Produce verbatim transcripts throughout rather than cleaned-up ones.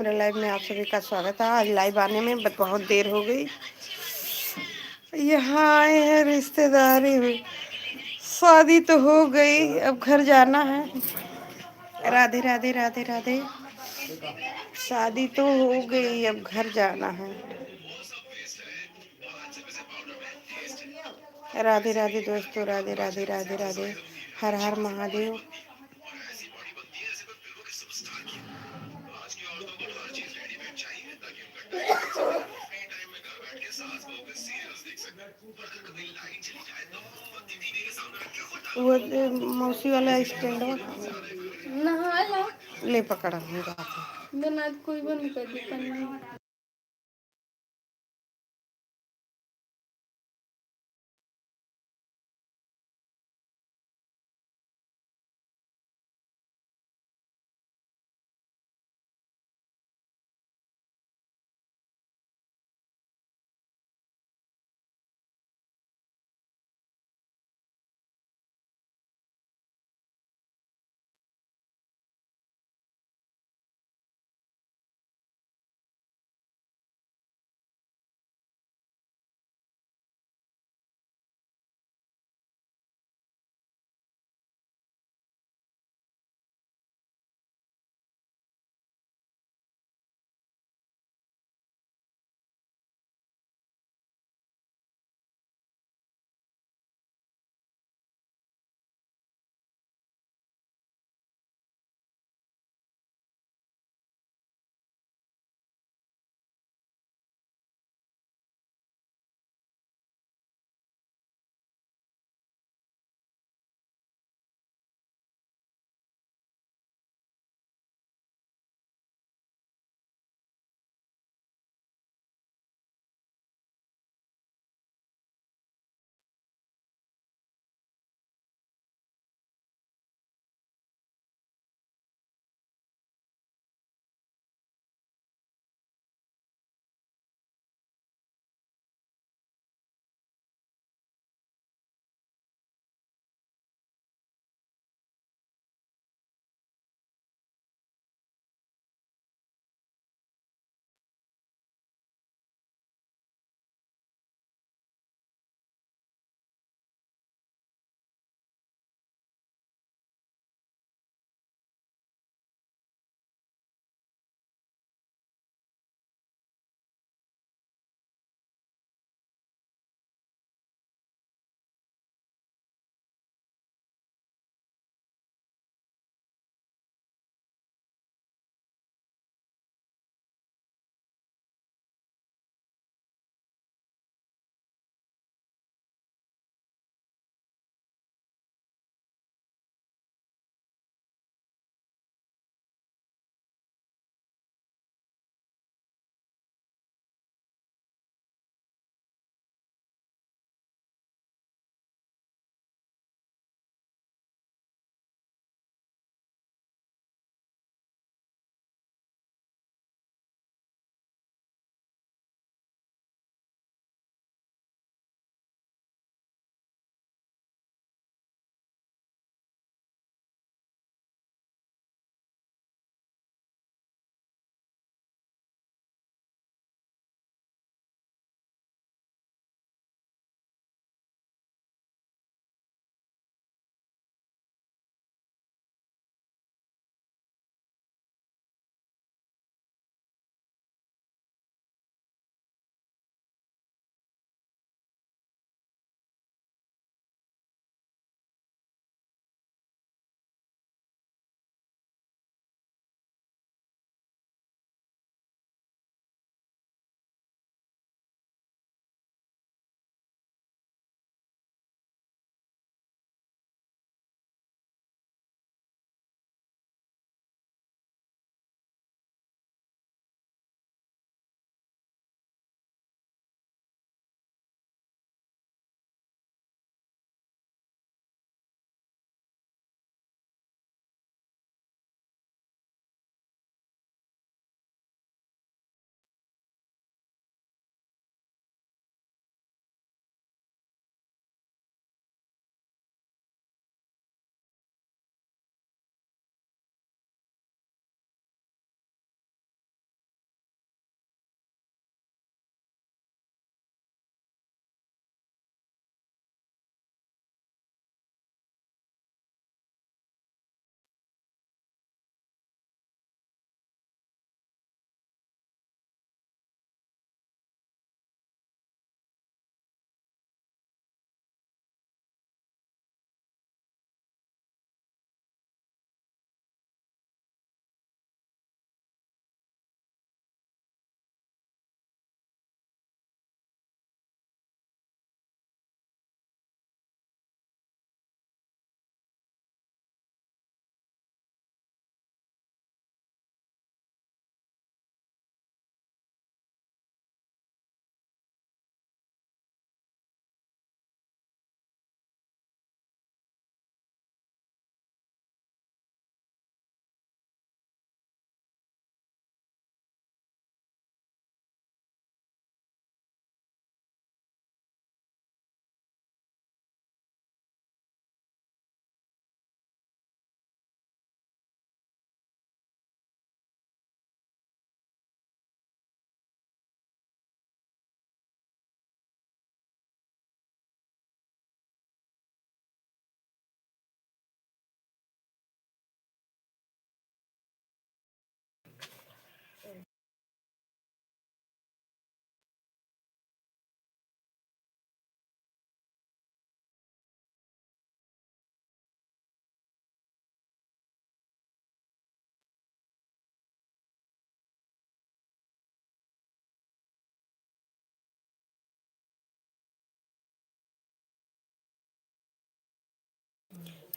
मेरे लाइव में आप सभी का स्वागत है। आज लाइव आने में ब-, बहुत देर हो गई। यहाँ आए हैं रिश्तेदारी में। शादी तो हो गई, अब घर जाना है। राधे, राधे, राधे, राधे। शादी तो हो गई, अब घर जाना है। राधे, राधे दोस्तों, राधे, राधे, राधे, राधे। हर हर महादेव। वो, ए, मौसी वाला स्टैंड बा। नहा ला। ले पकड़ा, हम जाते हैं। बिना कोई बंद कर दी, करना।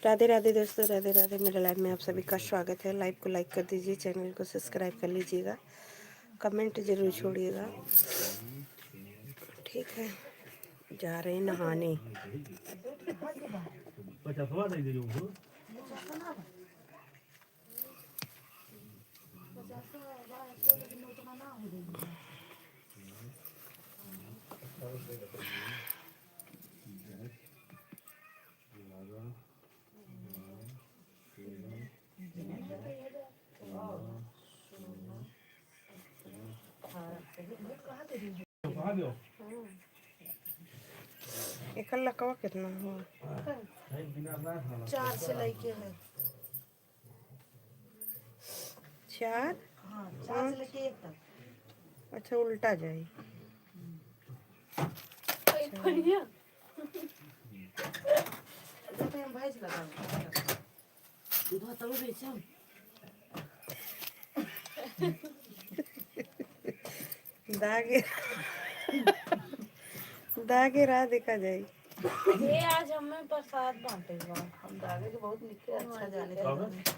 राधे राधे दोस्तों, राधे राधे। मेरे लाइव में आप सभी का स्वागत है। लाइव को लाइक कर दीजिए, चैनल को सब्सक्राइब कर लीजिएगा, कमेंट जरूर छोड़िएगा। ठीक है, जा रहे हैं नहाने। एकर लकवा कितना हुआ? चार से लेके है। चार? हाँ, चार से लेके एक तक। अच्छा, उल्टा जाई। अच्छा। जब हम भैंस लगा दूध तब बेचम। दागे, दागे राह देखा जाई। ये आज हमें प्रसाद बांटे बा। हम दागे के बहुत निके अच्छा जाने थे।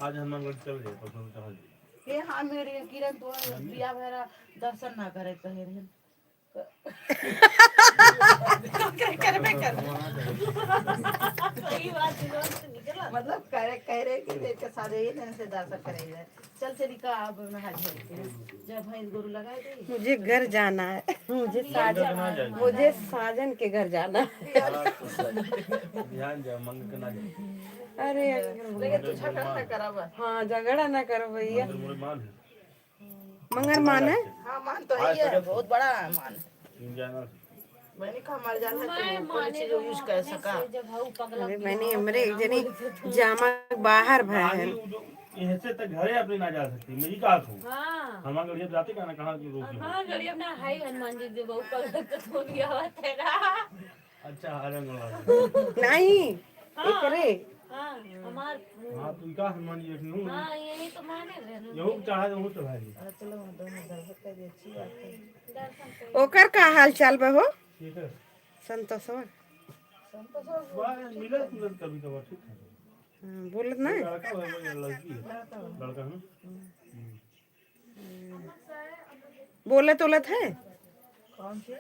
आज हनुमानगढ़ चल गए, परसों चढ़ा लिए। ये हाँ, मेरे किरण तो बिया भरा दर्शन ना करे कहे रहे। करबे करबे। सही बात, जीवन से निकला। मतलब करे, कह रहे कि देख के सारे ही जन से दर्शन करे जाए। चल चली का, अब नहा धोई के जब भैंस गोरू लगाए दे। मुझे घर जाना है, मुझे साजन, मुझे साजन के घर जाना है। ध्यान जा, मंग के ना जा। अरे लेकिन तू झगड़ा ना करा बस। हाँ, झगड़ा ना करो भैया। मंदिर मोरे मान है। मंगर मान है? हाँ, मान तो है ही है, बहुत बड़ा मान है। बहनी का हमारे जान है, तो कोई चीज यूज कर सका। अरे बहनी, हमरे एक जनी जामा बाहर भय है। यहाँ से तक घरे अपने ना जा सकती, मैं ये कहा था। हाँ। हमारे गड़िया जाते का ना, कहाँ की रोक हाँ, गड़िया अपना है हनुमान जी जो बहुत पगला तो भी आवत है ना। अच्छा, हरे अंगवा। नहीं, हाँ, एकरे। हाँ, हमार हाँ, तू का हनुमान जी देखनी हूँ। हाँ, यही तो माने रहे ना। यहू चढ़ा दे, यहू चढ़ा दे। अरे चलो, वहाँ दोनों दर्शक का भी अच्छी बात है। दर्शन कर ओकर का हाल चाल बा हो? ठीक है। संतोषवा? संतोषवा वाह, मिलत मिलत कभी कभार, ठीक है। हाँ, बोलत ना? लड़का है, वो लड़की है। लड़का है। लड़का है ना? हम्म। बोलत ओलत है? कौन से?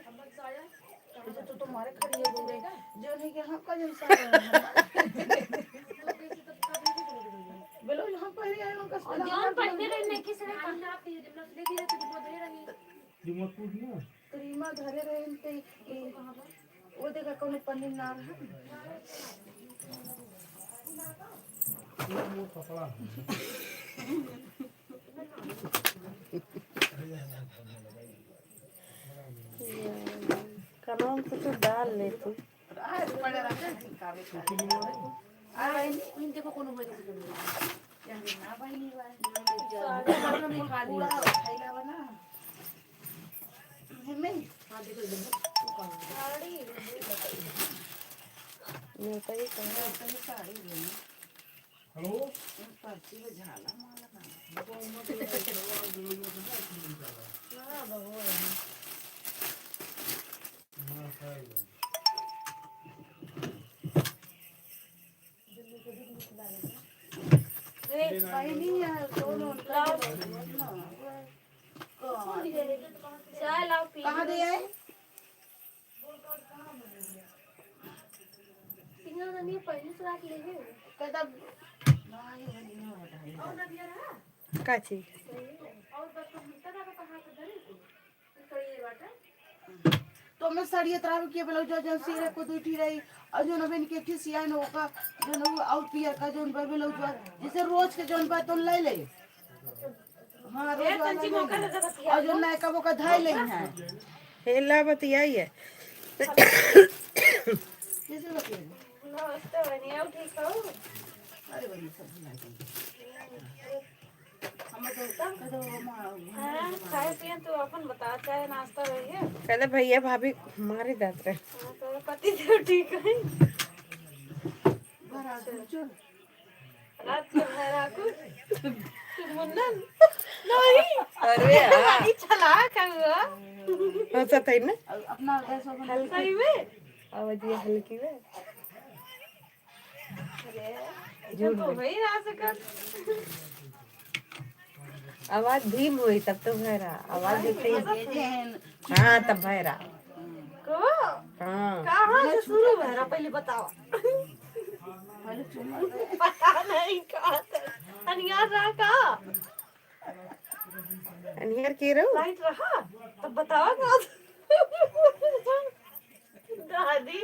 अच्छा, तो तुम्हारे खड़ी है बोले, जो नहीं कि हमका जन सा है। बोलो, हम पहले आए, उनका और जौन पढ़ने रहे, नहीं किसी ने कहा। रिमोट टूट गया। तो रिमोट धरे रहे, इनके, ई, वो देखा, कौनो पन्नी ना रहा। ये वो कपड़ा है। कनवा में कुछ डाल लेती। हेलो? चाय लाओ, पी। कहाँ दे आए? का चीज? तो मैं साड़ी इतरा के ब्लाउज जो जन सिरे को दुई ठी रही, और जो नबेन के ठी सियान होका, जो न और पियर का जो बा ब्लाउज बा, जैसे रोज के जो बा तो ले ले। हाँ, रोज वाला ले ले। और जो नया कबो का धाई ले हैं। हेला बतियाई है। कैसे बतियाई? नमस्ते बनिया, ठीक हो? अरे बनिया, सब भुला गई। हाँ, खाए पिए तो अपन बता, चाहे नाश्ता रही है। कहले भैया भाभी मारे जात रहे। हाँ, तो पति देव ठीक है। रात के भैरा को मुन्नन नहीं। अरे हाँ। बड़ी चालाक है वो। हंसत है ना? अपना हल्का ही में। आवाज ये हल्की में। अरे, झूठ बोल। वही रहा सकत। आवाज धीम होई तब तो भैरा, आवाज भी तेज। हाँ, तब भैरा। को? हाँ। कहाँ से शुरू भैरा, पहले बताओ। पता नहीं कहाँ से। अनियार रहा का? अनियार के रहो? लाइट रहा? तब बताओ का? दादी।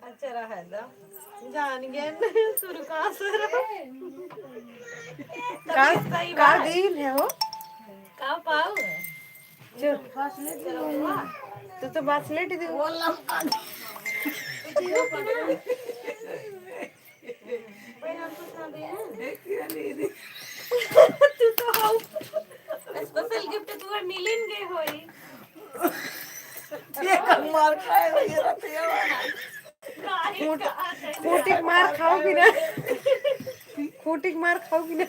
अच्छा रहा है तो। जान गए न, शुरू कहाँ से रहा? का, तब सही का बात। डील है हो? का पाऊ है? चुप। तू तो बासलेट दी। वो लमका। तू तो हाउ। स्पेशल गिफ्ट तू मिलिन गए होई। ये कब मार खाए हो ये रतिया वाला? काहे खूंटी, का? खूंटी के मार खाओगी ना? खूंटी के मार खाओगी ना?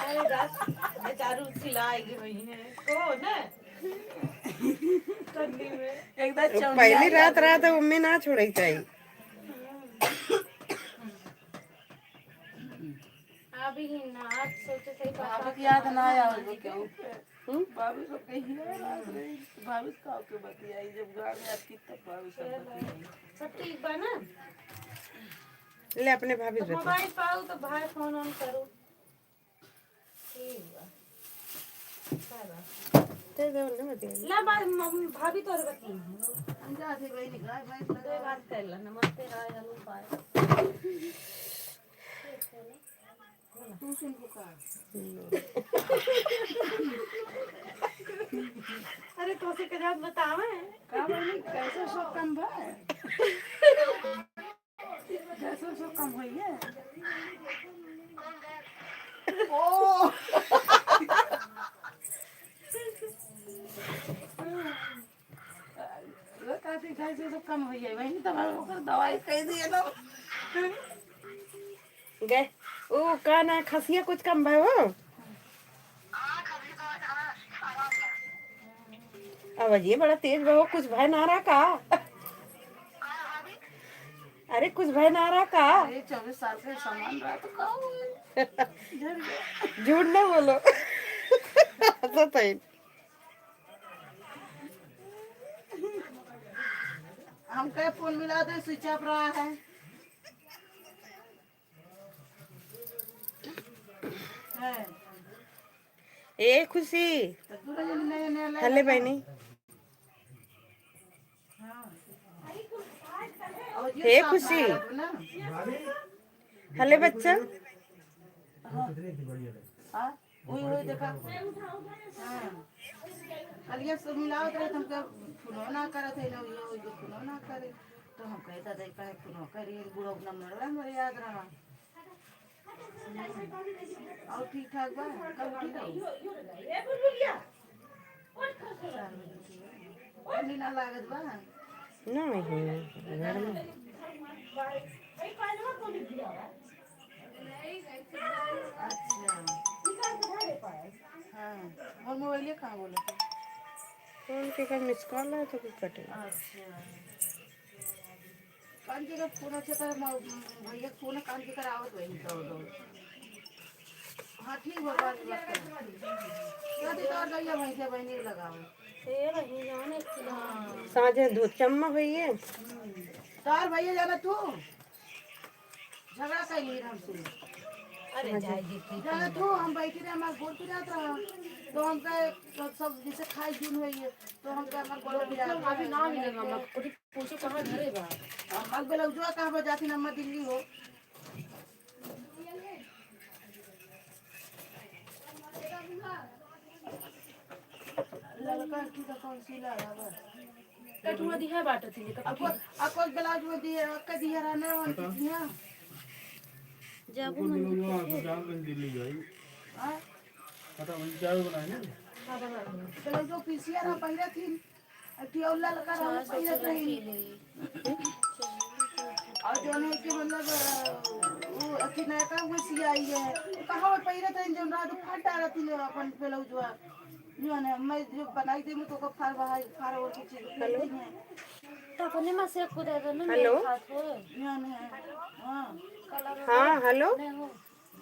अरे रात बेचारू चिल्लाएगी हुई है। को ना? ठंडी में। एकदम पहली रात, रात है, मम्मी ना छोड़े के चाहिए। अभी ही ना, आज सोचे सही बात भाभी की याद ना आवे क्यों? हम्म? भाभी को कहिए याद रही, भाभी का के बतियाई, जब गाँव में आपकी तब भाभी सब बतियाई। सब ठीक बा ना? ले अपने भाभी से तो बता। मोबाइल पाऊ तो भाई फोन ऑन करू। ठीक बा। का बा? तेरे देवर ने बतियाई। ला बा-, मम-, भाभी तोरे बतियाई। हम जा थे बहनी, गाय भैंस लगा। बात कर ला, नमस्ते, हाय, हेलो, बाय। तू सुन को का? अरे, तोसे के जात बतावे। का बनी, कैसे सब काम बा? कैसे सब काम होई है? ओ। वो कहती, "कैसे सब कम होई है?" वही तो हम ओकर दवाई कह दिए ना। गए, ओ का ना, खसिया कुछ कम भय हो? अब ये बड़ा तेज बा हो, कुछ भय ना रहा का? अरे, कुछ भय ना रहा का? अरे, चउबीस साल के सामान रहा तो का हुआ? झड़ गया। झूठ ना बोलो। हंसत है। हमका फोन मिला दे, स्विच ऑफ रहा है। है। ए खुशी। तो तू ना जाने नया नया लाइन हले है। बहनी। हाँ। और ये हे साफ खुशी। मारा तू ना। हले बच्चा। हाँ। हाँ, वही, वही देखा। हाँ। कलिया से मिलावत रहे, तो हमका फोनो ना करत है, ना ये, ये फोनो ना करे। तो हम कहे, "दादा, काहे फोनो करी? बूढ़ा अपना मरला, हमरे याद रहा।" और ठीक ठाक बा? कब उठी रहो? ठंडी ना लागत बा? नहीं, घर में। अच्छा। हाँ, मोर मोबाइलिया कहाँ बोलत है? फोन के का मिस कॉल है तो कुछ कटे। अच्छा। कान के का फोन अच्छा था, म-, भैया के फोन कान के करावत वही दौड़ दौड़। हाँ, ठीक बा, बात, बात कर। जल्दी तोर गइया भैंसिया बहनी के लगावे। ए रही जाने की। हाँ। साँझे धूप चम्मा होइए। हम्म। तार भैया जाना तू? झगड़ा कैली हमसे। अरे जाए दे, ठीक जाना है। तू, हम बैठी रहे, हमार गोड़ पिरात रहा। तो हमका सब, सब जैसे खाए जून होई है, तो हमका हमार गोड़ पिरात रहा। अभी ना मिलेगा, मत पूछो कहाँ घरे बा। हम मग ब्लाउजवा कहाँ बा, जाती ना, अम्मा दिल्ली हो। ललका की तो कौन सी लगा बा? कटुआ दिहा बाटे थी, लेकर अको, अको ब्लाउज में दिए, अक्का दिया रहने वाली थी ना। जाबू उनको मन दिलवा, तो जान बन दिल्ली जाई। हाँ? पता वही चाय बनाए ना? हाँ, बना लो। ब्लाउज पीसिया ना पहिरे थी। अथी और ललका रंग पहिरत रही। और जौन है कि मतलब, वो अथी नयका वो सियाई है। तो कहाँ वो पहिरत रही, जौन रात फाट डालत थी अपन ब्लाउजवा। जौन है, मैं जो बनाई दे, मैं तो को फार बहाई, फार और कुछ चीज दे दी मैं। अपने में से खुद है ना, हेलो। मेरे साथ हो। हाँ, हेलो।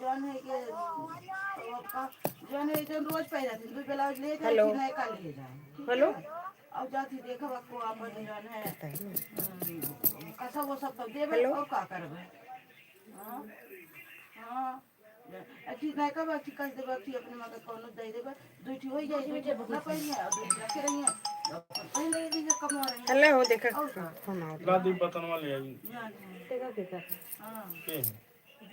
जौन है कि, वो का, जौन है, जौन रोज पाई जाती, दो ब्लाउज ले जाए, हेलो। फिर नया का ले जाए, ठीक हेलो। है? और जाती देखब आपको आपन जौन है, पता है। हम्म, कसा वो सब तो देबे, हेलो। और का करबे? हाँ, हाँ। अथी नया का बात कह देबे, अथी अपने माँ के कौनो दे देबे, दो ठी हो जाए, दो ठी अपना पहन ले, और दो ठी रखे रहिए, और पहन ले, दीजिए, कमवा रही है। हेलो, देखा, और का? फोन आ गया। ला दी बतनवा ले आई। हाँ, हाँ। देखा, देखा। हाँ। के?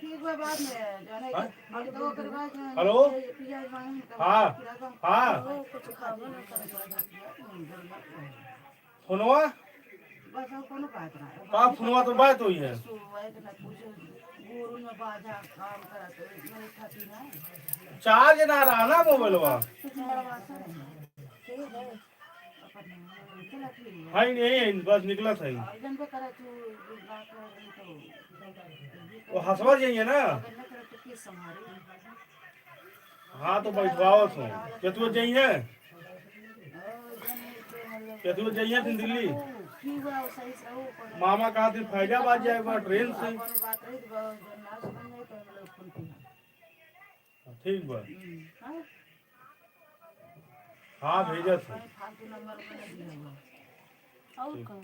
ठीक बा, बाद में जाने हाँ? के, हम तो ओकर बाद में हेलो? पियाज मांगे, हम तो हाँ, पियाज मांगे। हाँ। ओ, कुछ खाबो ना करे। फोनवा? बस और कोनो बात ना। का फोनवा तो बात होई है। सो, वही तो ना पूछो, गोरू में बाजा काम करा तो इतना ही खाती ना। चार्ज ना रहा ना मोबाइलवा। कुछ मरवा सा नहीं। ठीक है। हाय नहीं, बस निकला था ही। वो हंसवा जाइए ना। हाँ, तो बैठवाओ सो। केतुआ जाइए। केतुआ जाइए फिर दिल्ली। मामा कहा थे फैजाबाद जाए बा ट्रेन से। ठीक बा। हम्म, हाँ? हाँ, भेजत है। फालतू नंबर में नहीं दिया हुआ। और ठीक। कहाँ?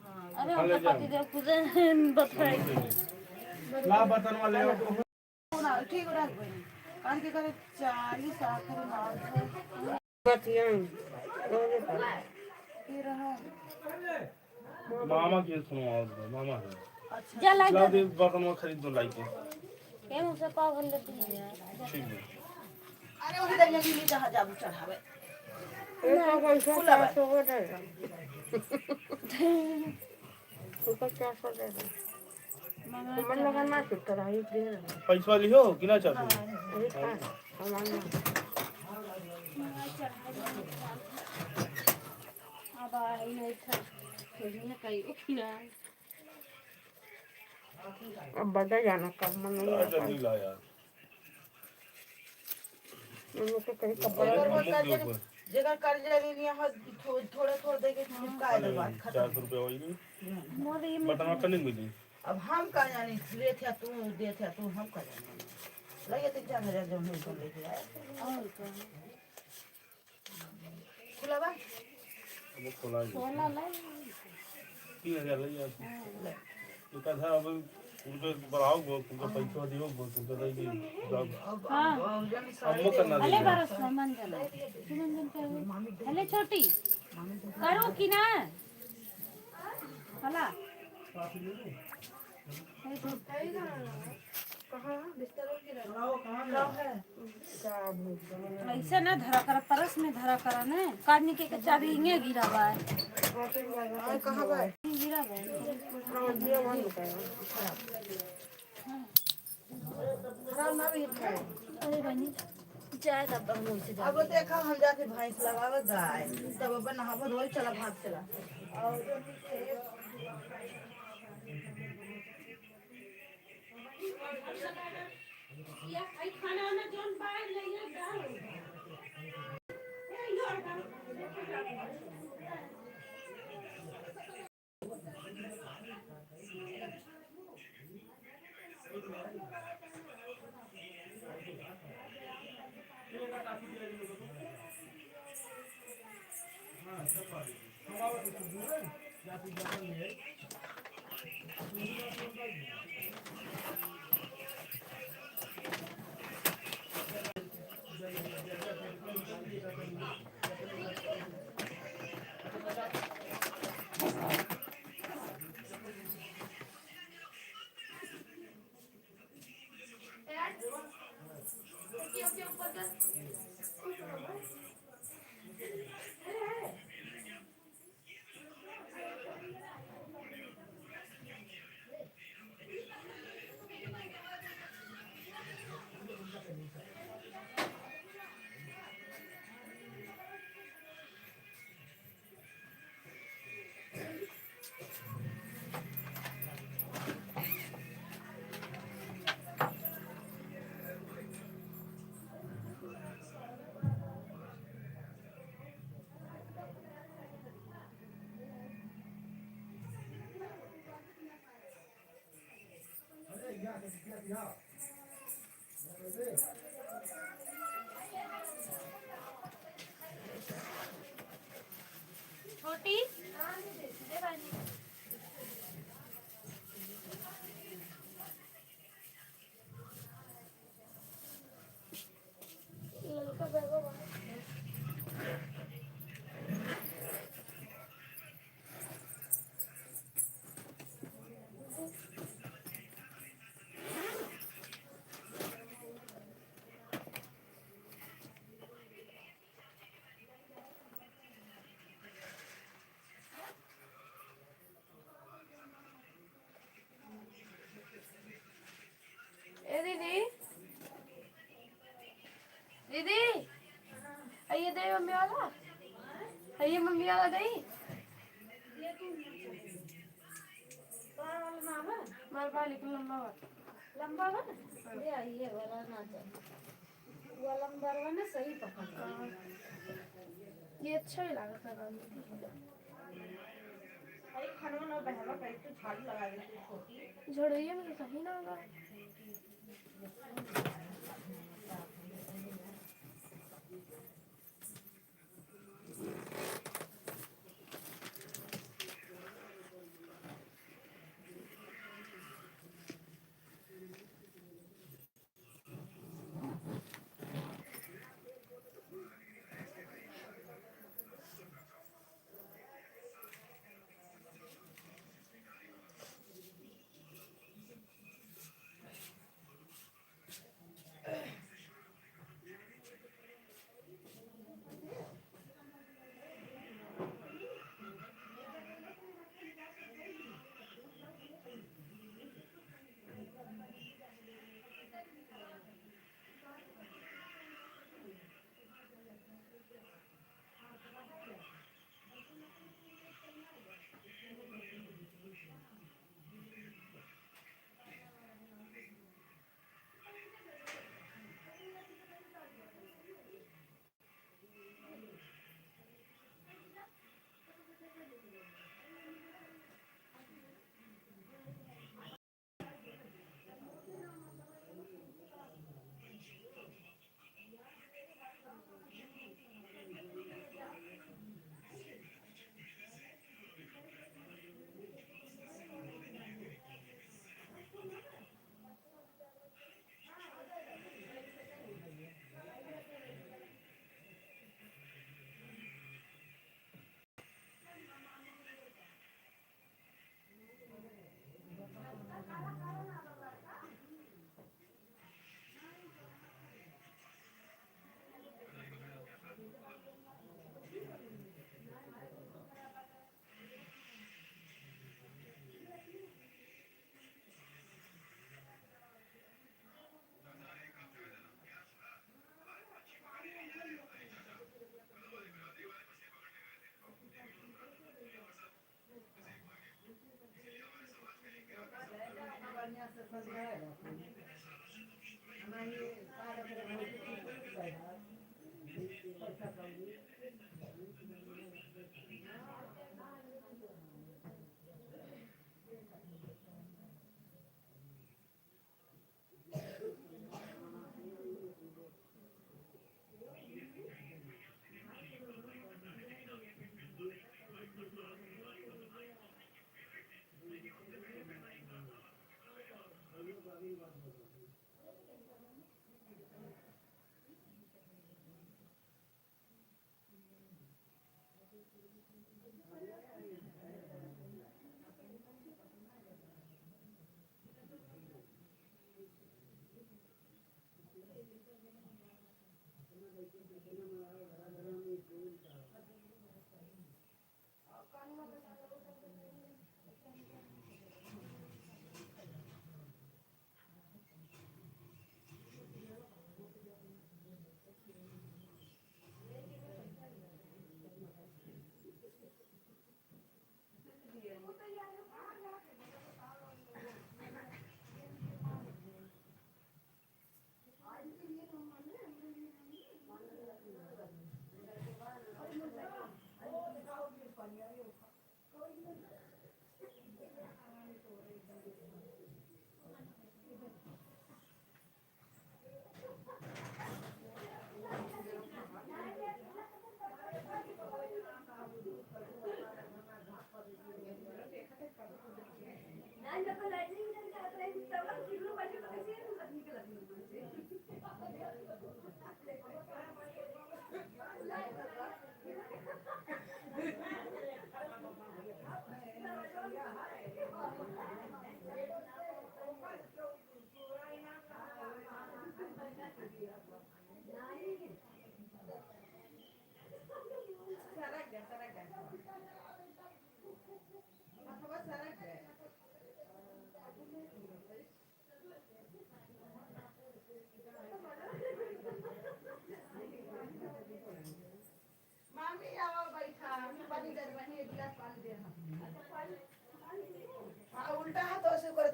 हाँ, अरे, हम तो पति देव खुदे बताए। ला बतन वाले हो। ना, ठीक रह गई। कान के करे चालीस आखिरी माल है। बतियाई। फिर है। मामा के सुनवाओ, मामा है। अच्छा। जा लाई ला दे। दे, बर्तन में खरीद दो लाई के। ये मुझसे पाव भर लेती है। ठीक है। अरे, वही दरिया में ले जा, जाबू चढ़ावे। ये तो पैसा खुला बा। चार सौ को दे। ऊपर चार सौ दे दे। मन लगा ना चुप रहा, ये दे रहा। पैसा लिहो कि ना चार सौ? ये का? हमारे ना। अब आई नहीं था। अब बड़ा जाना कब मन नहीं आ, आता। जल्दी ला यार। उन लोग के कहीं कब बड़ा जेकर वो कर्ज, जेकर कर्ज लेनी है, थो-, थोड़ा थोड़ा दे के चिपका दे बात खत्म। चार सौ रुपया वही नहीं। मोदी में बटन वटन नहीं मिली। अब हम का जानी, लेत है तू, देत है तू, हम का जानी। लगे तीन चार हजार जो मिल तो लेके आए। और का? खुला बा? वो खोला है। खोला ला। तीन हजार ले यार। हाँ। एक आधा अब उनके बढ़ाओ, उनका पैसा दियो, उनका दे दी। हाँ। अब वो करना अले दे। बारह सौ मंजन। सुमंजन कहो। अले छोटी। करो कि ना? हला। कहाँ बिस्तर और गिरा? कहाँ है? ऐसे ना धरा करा, परस में धरा करा ना। काजनी के, के चाबी हिंगे गिरा बा। और कहाँ बा? गिरा बा। खराब ना भी है। अरे बहनी, जाए तब तक मुझसे जाए। अब देखा, हम जाके भैंस लगावे गाय, तब अब नहाबो धोई, चला भाग चला। छोटी, दे पानी। ललका बैगवा बा। ए दीदी, दीदी, अइये दे मम्मी वाला, अइये मम्मी वाला दे। हमार बा लेकिन लंबा बा। लंबा बा? हाँ। ले आइए वाला ना तो। वो लंबा वाला ना सही पकड़। हाँ। ये अच्छा ही लागत है गाने। अरे खनवा ना बहवा कहीं तो झाड़ू लगा दे तू छोटी। झड़िया में तो सही ना होगा।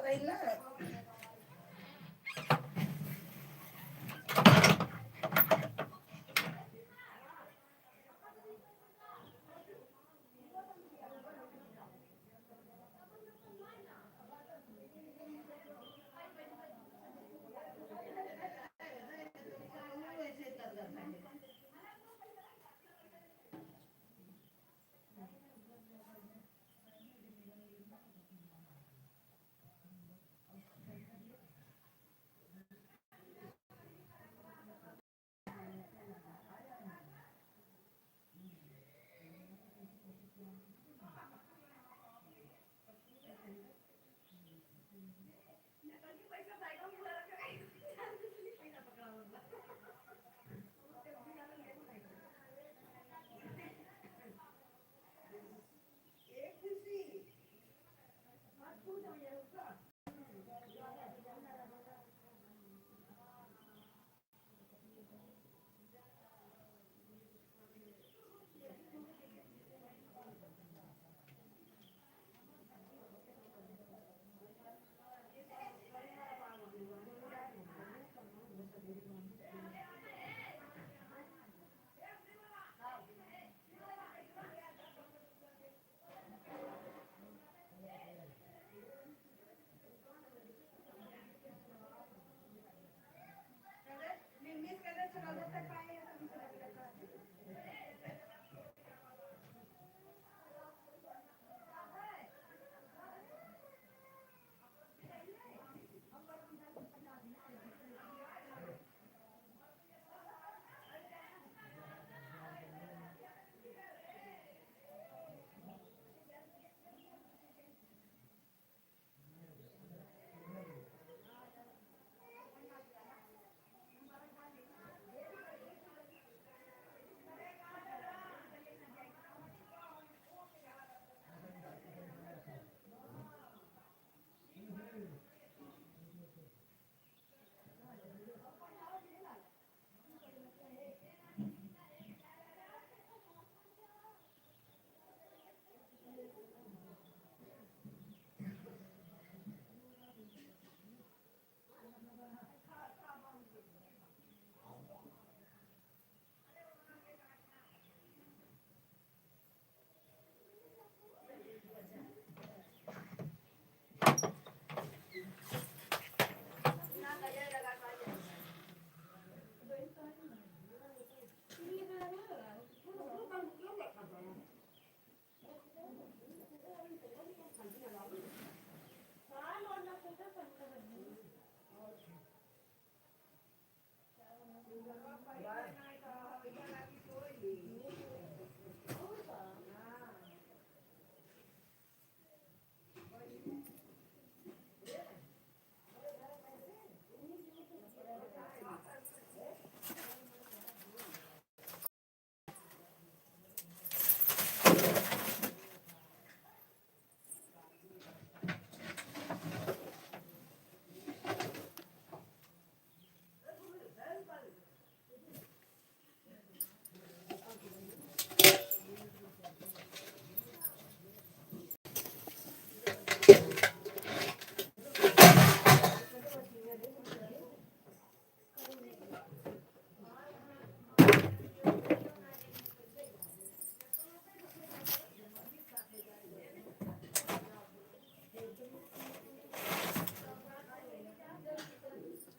सही ना।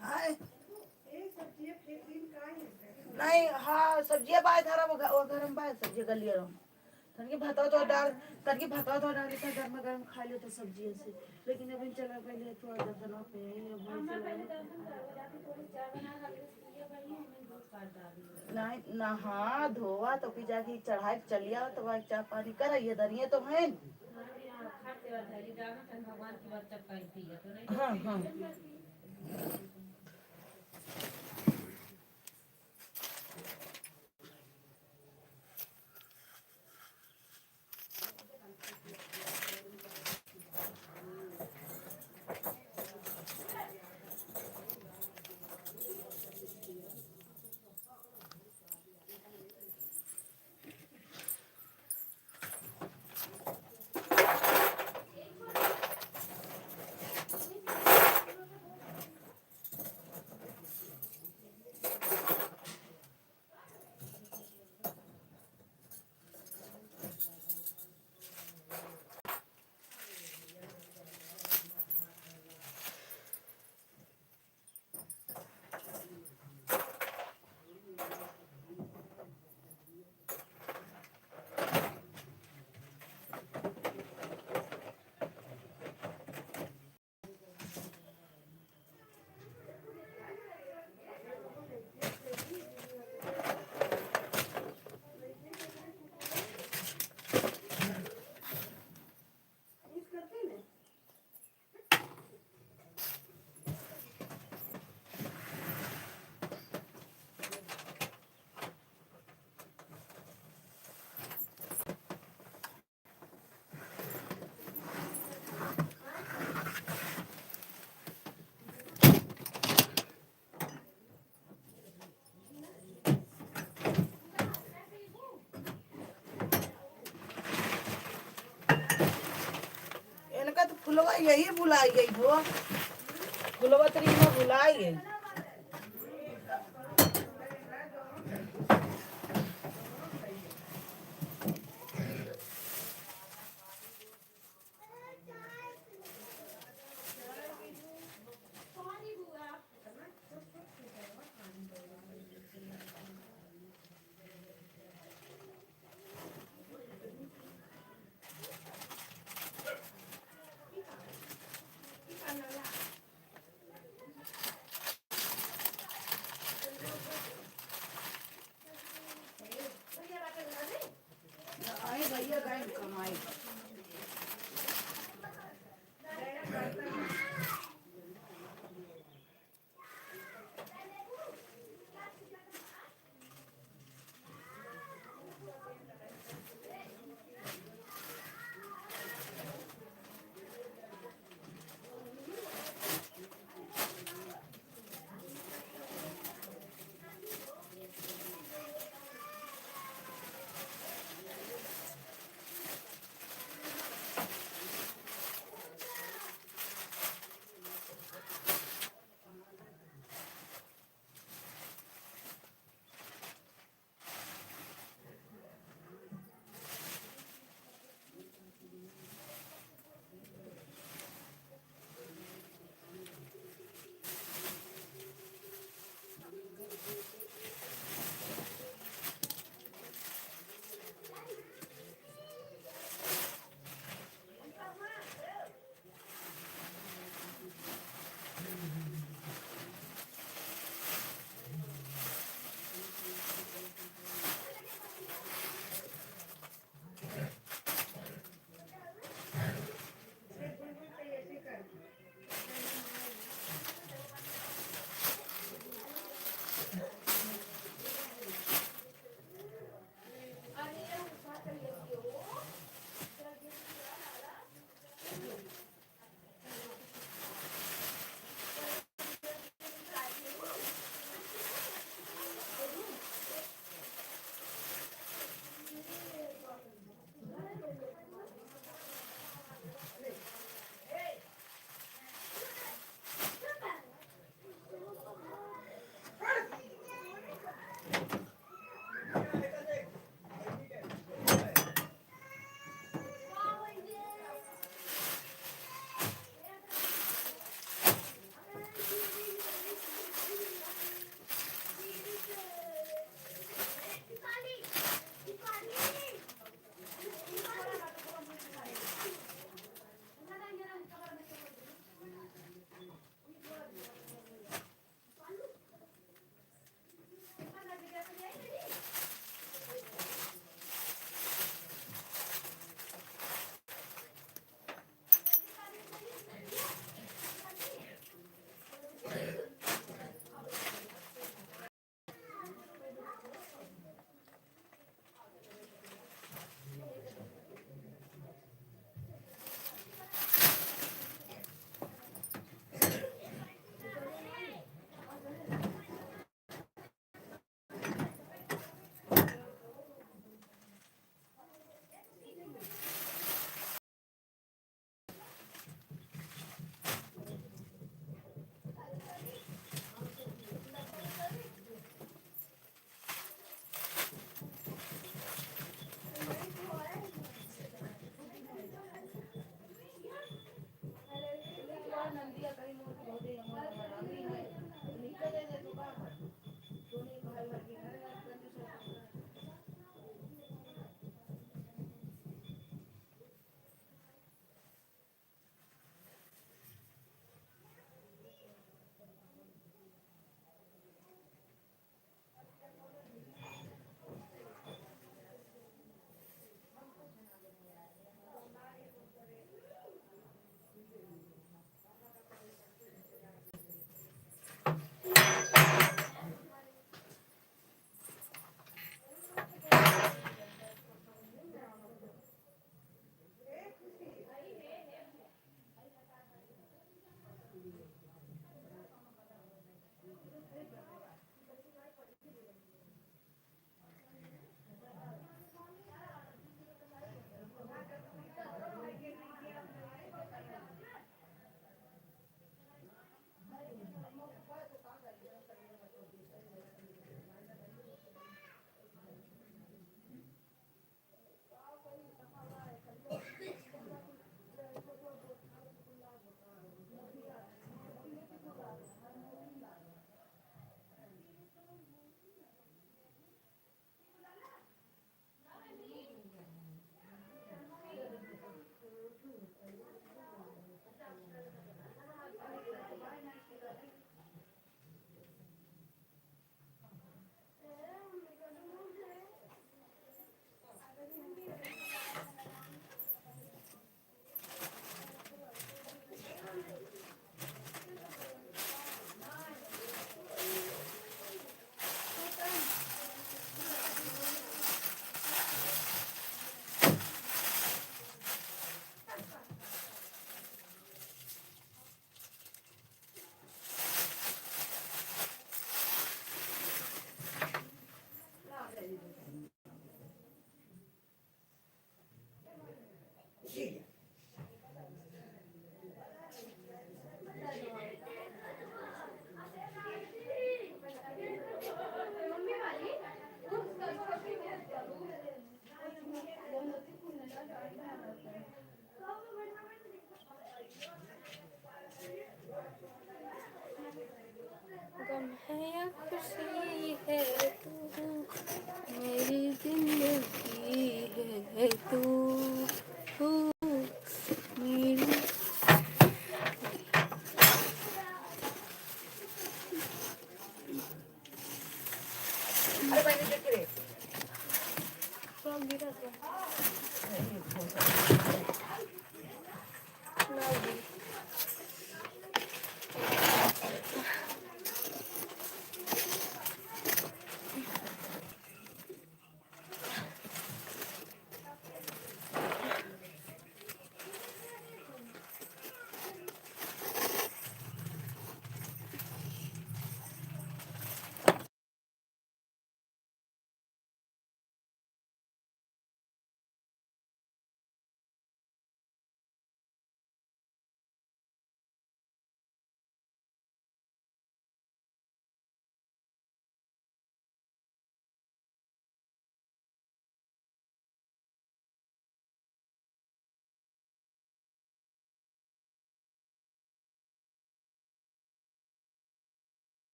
हाय। नहीं, हाँ, सब्जिया बाय धरा, वो घ-, वो घर में बाय सब्जिया गलिया रहो। तनकी भातवा तो डाल, तनकी भातवा तो डाल, इतना गर्मा गर्म खा लियो तो सब्जिया से। लेकिन अभी चला पहले तो दर्शनवा पे आई, अब वही चला। नहीं, नहा धोवा तो फिर जाके चढ़ाई के चलिया, तो वही चाय पानी कर, ये दनिया तो है। हाँ, हाँ। यही भुलाई गई हो। फुलवा तरी में भुलाई गई।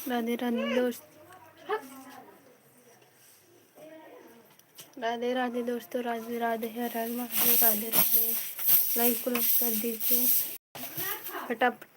राधे राधे दोस्त, राधे राधे दोस्तों, राधे राधे, हर हर महादेव, राधे राधे। लाइव को लाइक कर दीजिए फटाफट।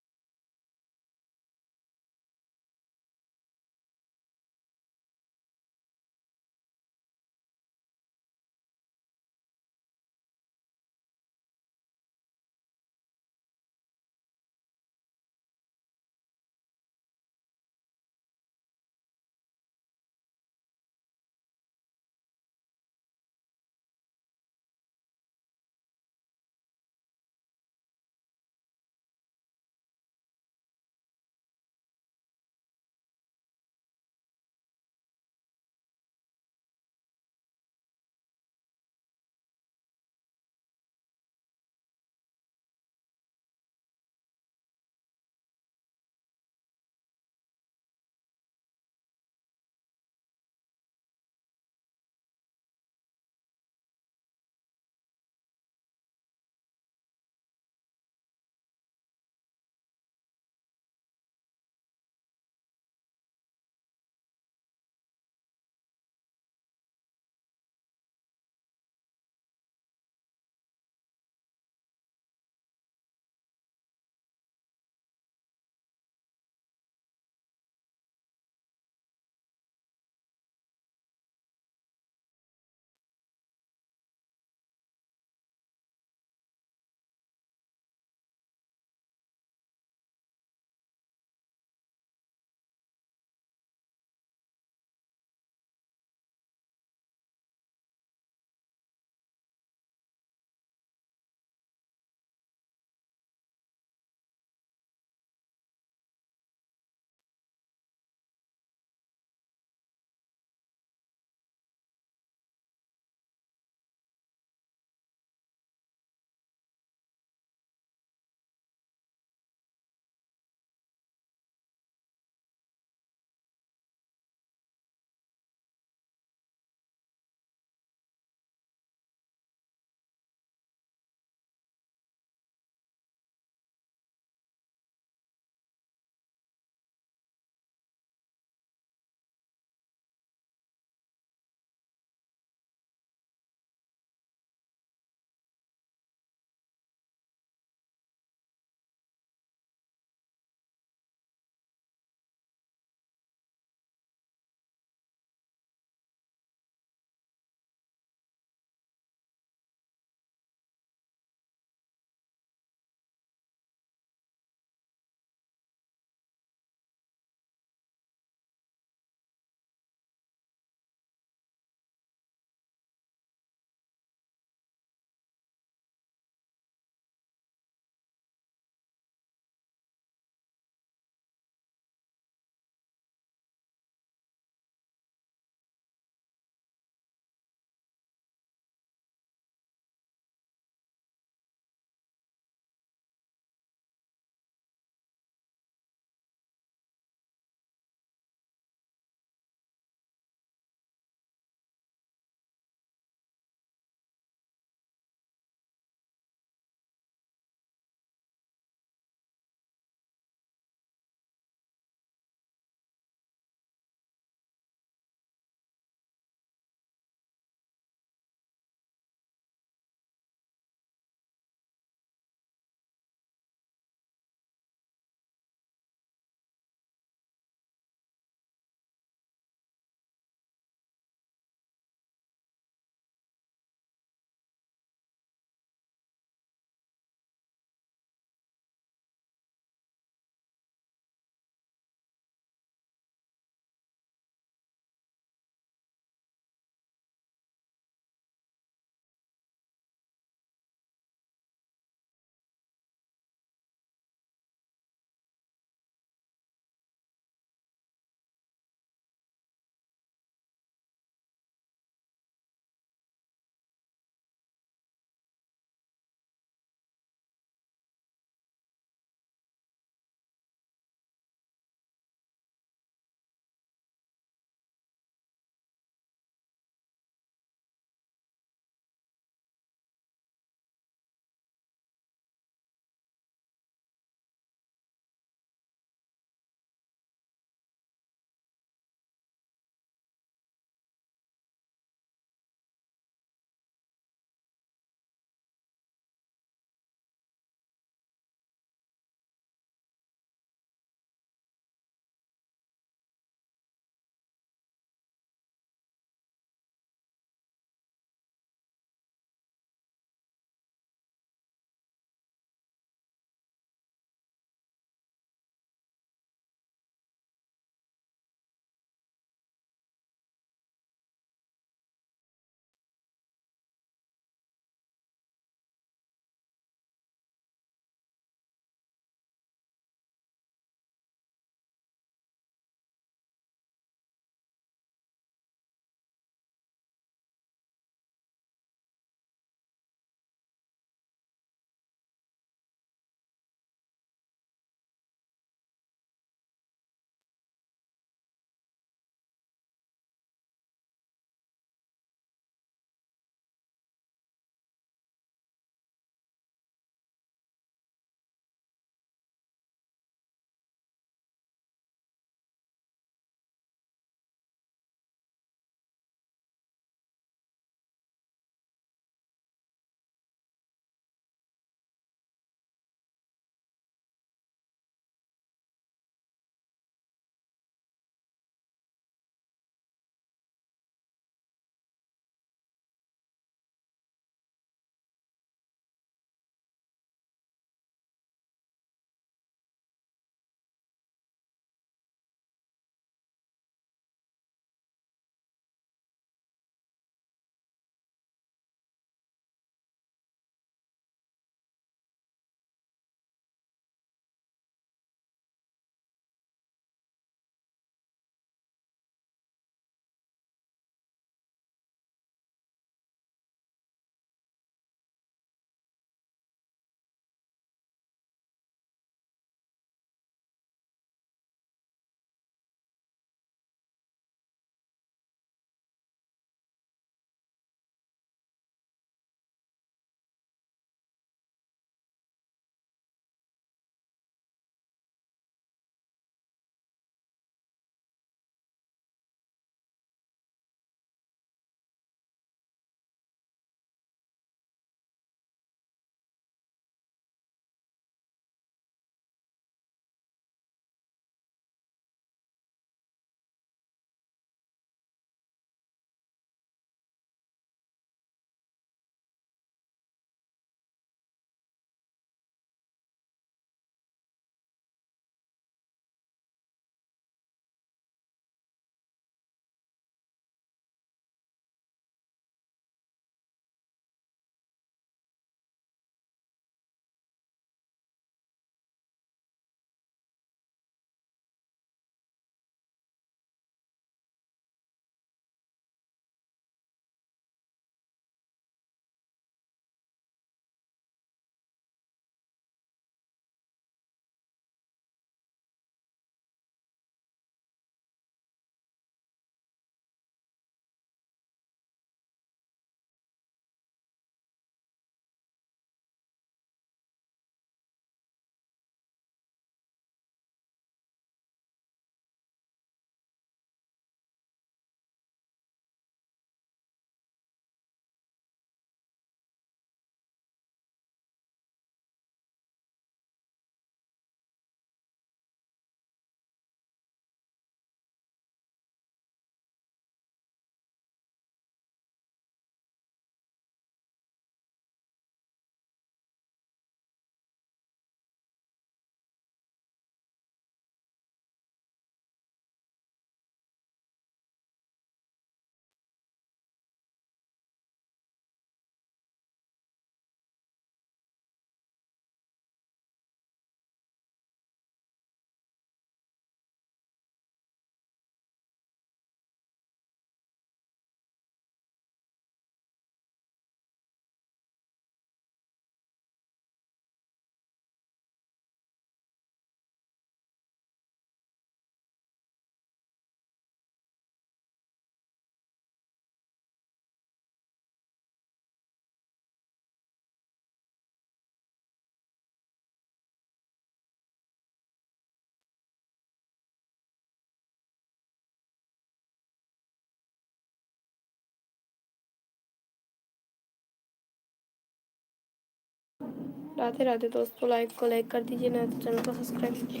राधे राधे दोस्तों, लाइक को लाइक कर दीजिए, नहीं तो चैनल को सब्सक्राइब कीजिए।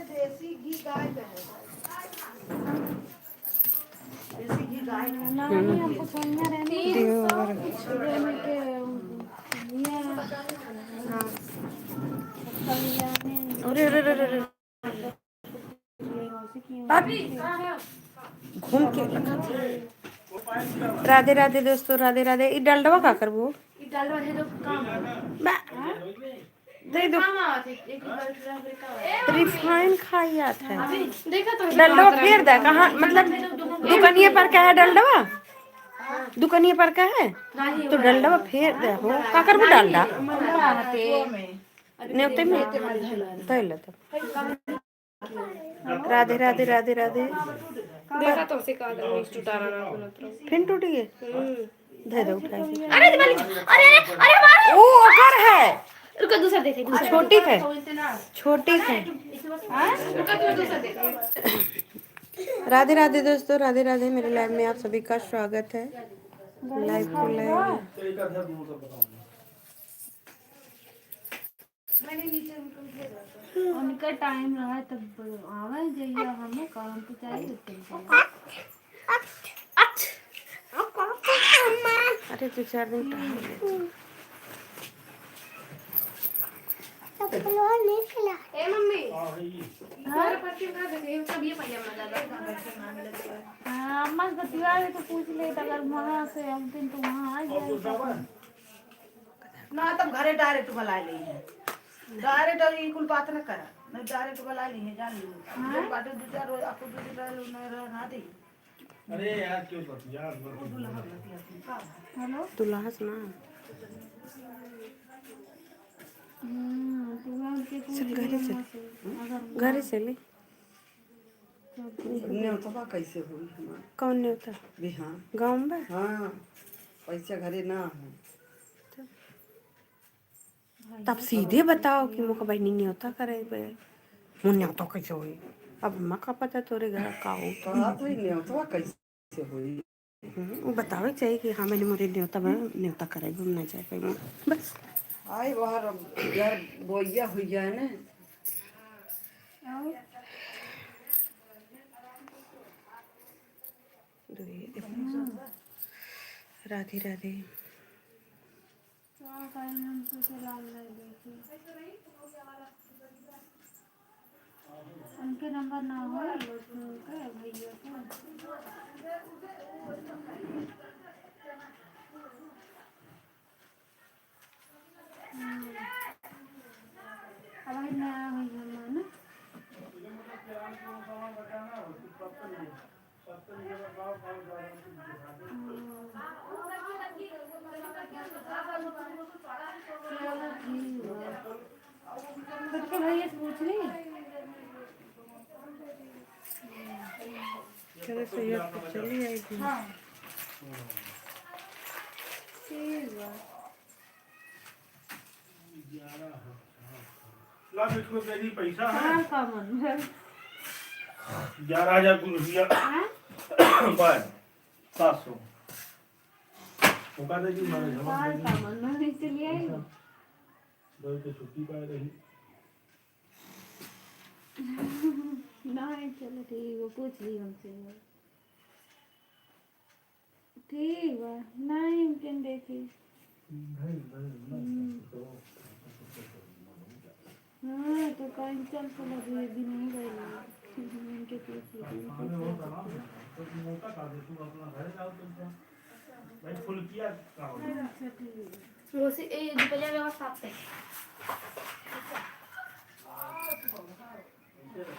देसी घी गाय का है। देसी घी गाय का है। नानी हमको सोनिया रहने दो। देने के, ये, हाँ। अरे, अरे, अरे, अरे। घूम के। राधे राधे दोस्तों, राधे राधे। ई डलडवा का करबू? ई डलडवा दे दो, काम है। बा-, दे दो। काम आवत है, एक बार फिर फिर काम है। रिफाइन खाई जात है। अभी देखा तो डलडवा फेर दे, कहाँ, मतलब, दुकनिया पर का है डलडवा? दुकनिया पर का है? तो डलडवा फेर दे हो। का करबू डालडा? नेवते में? तैले तो। राधे, राधे, राधे, राधे। देखा तो उसे कहा था, मिस टुटारा ना बोलत रहो। फिर टूट गए? हम्म। दे दे, उठा के। अरे, दिवाली, अरे, अरे, अरे, हमारे। ओ, अगर है। रुको, दूसरा देते, दूसरा। छोटी है। छोटी है। हाँ? रुको, तुम दूसरा देते। राधे, राधे दोस्तों, राधे, राधे। मेरे लाइव में आप सभी का स्वागत है। लाइव को लाइव। उनका टाइम रहा तब आवे, जइया हमें काम पे चाहिए, उतने चाहिए। अरे, दो चार दिन पहले। ए मम्मी, हाँ? तोरे पति का दे दे, तब ये पैसा में ज्यादा। हाँ, अम्मा से बतिया ले तो पूछ ले, अगर वहाँ से एक दिन तो वहाँ आ जाए। ना, तब घरे डायरेक्ट बुला ले हैं। डायरेक्ट और ये कुल बात न करा। नहीं, डायरेक्ट बुला ले हैं, जान लो। हाँ? जब बाटे दो चार रोज, आपको दो दिन रह लो, न रह, ना दे। अरे यार, क्यों बतिया, मत वो दुल्हा बतिया, का? हेलो? दुल्हा से ना। हम्म, तो मैं उनके पूछ चल, घरे रही हूँ चल। ना से, अगर घरे चली। न्योतवा कैसे होई हमार? कौन न्योता? बिहान। गाँव में? हाँ, पैसा घरे ना हो। तब सीधे बताओ कि मोका बहिनी न्योता करे बे। मो न्योता कैसे होई? अब हमा का पता तोरे घर का हो? कहा तो ही न्योतवा कैसे होई? हम्म, वो बतावे के चाहिए कि हाँ, मैंने मोरे न्योता बा, न्योता करे, हम ना जाए पाए। बस। आई बाहर अब यार, बोइया हुई जाए ना। राधे राधे। उनके नंबर ना हो, उनके भैया के। हम्म। अब भाई नया भैया मानो। खुद के भैया से पूछ ली। चलो, सही है, तो चली आएगी। हाँ। ठीक बा। ला, मिठू, तेरी पैसा है? हाँ, का मन है? ग्यारह हजार कुछ रुपया। हाँ? बाय, सात सौ। ओका दे दी, मारे जमा हाँ, दे दी। का मन है, चलिए आई। अच्छा। दो के छुट्टी पाए रही। नहीं, चलो ठीक है, पूछ ली हमसे। ठीक बा, नहीं, हम केन देखी। हम्म। हाँ, तो कहीं चल चलो, अभी एक दिन नहीं गई। इनके पूछ ली, इनके पूछ ली। अच्छा, ठीक है। मौसी, ए, दुपहरिया में और साफ से।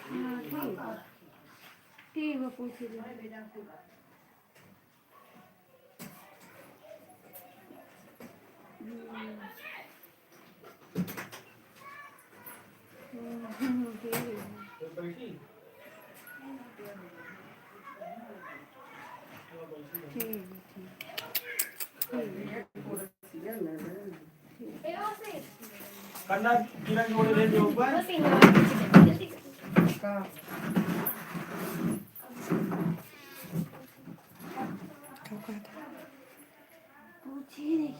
हाँ, ठीक है। ठीक है, पूछ ली।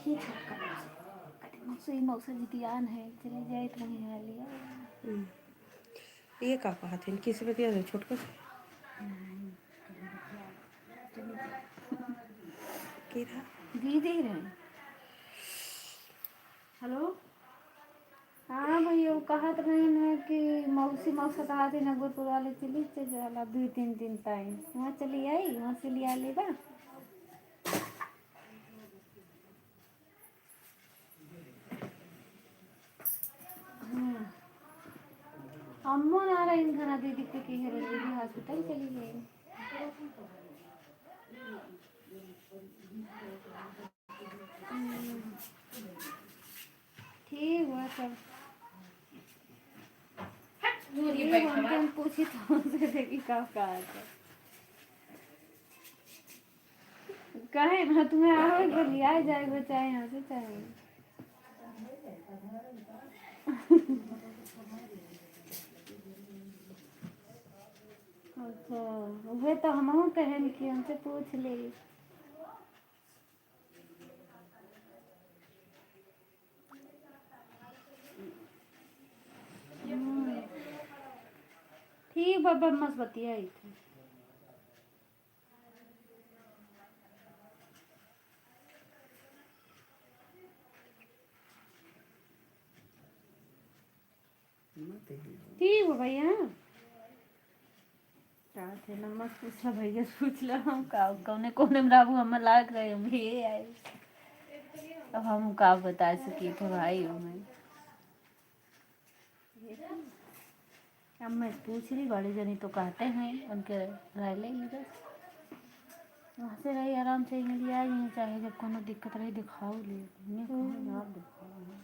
ये छोटका मौसा, कति मौसा, ई मौसा जितियान है, चली जाए तो वहीं हालिया। हम्म। ये का कहत हन? किस बतिया है छोटका से? नहीं, चली जाए। के रहा? दीदी रहे। हेलो? हाँ भैया, वो कहत रहे ना कि मौसी, मौसा कहत है ना, गोरपुर वाले चली, चल जाला दुई तीन दिन ताई। वहाँ चली आई, वहाँ से लिया लेबा। हम्म। अम्मो ना रही घना दीदी के, के है, दीदी हॉस्पिटल चली गई। हम्म। ठीक बा तब। ठीक बा, हम पूछी तो उनसे देखी का, का है तो। काहे ना तुम्हें आवे के लिए आ जाए के चाहे, यहाँ से चाहे। अच्छा, उहे तो हमहू कहेन कि हमसे पूछ ले। हम्म। ठीक बा, बा, मस बतियाई थे। ठीक बा भैया। का थे ना मत पूछा भैया, पूछ लो हम का, कौने कोने में रहबू, हम लाग रहे, हम ये आए। अब हम का बता सकी थे भाई, हमें अब मैं पूछ रही, बड़े जनी तो कहते हैं, उनके राय ले ली बस। वहाँ से रही आराम से, यहाँ ले आई, चाहे जब कोनो दिक्कत रही, दिखाओ ले, इन्हें कौन हम्म। ना दिखाओ है।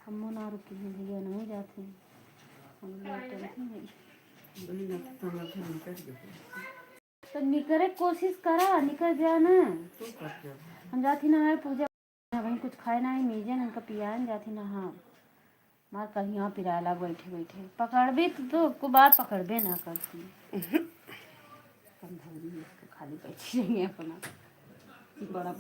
हम ना रुकी हैं भैया, नहीं जाते हैं। हम लोग टेंशन नहीं। वही ना, तो हम लोग निकल गए। तो निकरे कोशिश करा, निकल जा ना। तू कर दे। हम जाती ना है पूजा, वहीं कुछ खाए ना है, मीजे ना इनका पियान जाती ना। हाँ, मार कहीं यहाँ पिराला बैठे बैठे। पकड़बे तो, तो को बात पकड़बे ना करती। कम धौरी इसको खाली बैठी रही है अपना। बड़ा